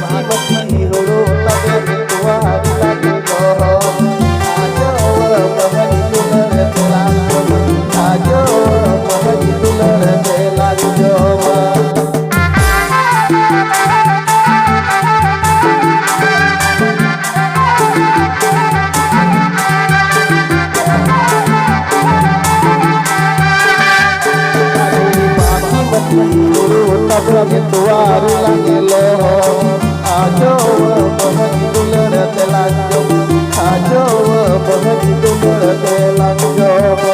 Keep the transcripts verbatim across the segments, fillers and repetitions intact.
ᱵᱟᱥᱢᱚᱛᱤ ᱦᱩᱲᱩ ᱛᱟᱵᱮᱱ ᱛᱚᱣᱟ ᱨᱮ ᱞᱟᱹᱜᱤᱫ ᱫᱚ, ᱟᱡᱚ ᱢᱚᱦᱚᱱ ᱫᱩᱞᱟᱹᱲ ᱛᱮᱞᱟᱝ ᱡᱚᱢᱟ, ᱟᱡᱚ ᱢᱚᱦᱚᱱ ᱫᱩᱞᱟᱹᱲ ᱛᱮᱞᱟᱝ ᱡᱚᱢᱟ᱾ ᱵᱟᱥᱢᱚᱛᱤ ᱦᱩᱲᱩ ᱛᱟᱵᱮᱱ ᱛᱚᱣᱟ ᱨᱮ ᱞᱟᱹᱜᱤᱫ ᱫᱚ, ᱟᱡᱚ ᱵᱚᱦᱚᱧ ᱫᱩᱞᱟᱹᱲ ᱛᱮᱞᱟᱝ ᱡᱚᱢᱟ, ᱟᱡᱚ ᱵᱚᱦᱚᱧ ᱫᱩᱞᱟᱹᱲ ᱛᱮᱞᱟᱝ ᱡᱚᱢᱟ᱾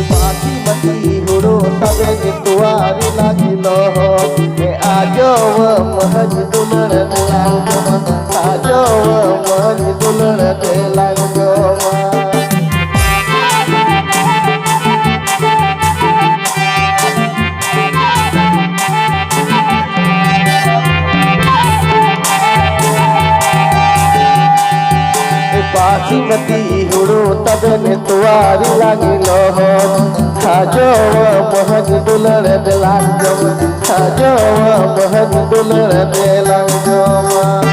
ᱵᱟᱥᱢᱚᱛᱤ ᱦᱩᱲᱩ ᱛᱟᱵᱮᱱ ᱛᱚᱣᱟ ᱨᱮ ᱞᱟᱹᱜᱤᱫ ᱫᱚ, ᱮ ᱟᱡᱚ ᱢᱚᱦᱚᱧ ᱫᱩᱞᱟᱹᱲ ᱛᱮᱞᱟᱝ ᱡᱚᱢᱟ, ᱟᱡᱚ ᱢᱚᱦᱚᱧ ᱫᱩᱞᱟᱹᱲ ᱛᱮᱞᱟᱝ ᱡᱚᱢᱟ᱾ ᱵᱟᱥᱢᱚᱛᱤ ᱦᱩᱲᱩ ᱛᱟᱵᱮᱱ ᱛᱚᱣᱟ ᱨᱮ ᱞᱟᱹᱜᱤᱫ ᱞᱚᱦᱚᱫ, ᱟᱡᱚ ᱢᱚᱦᱚᱧ ᱫᱩᱞᱟᱹᱲ ᱛᱮᱞᱟᱝ ᱡᱚᱢᱟ, ᱟᱡᱚ ᱢᱚᱦᱚᱧ ᱫᱩᱞᱟᱹᱲ ᱛᱮᱞᱟᱝ ᱡᱚᱢᱟ᱾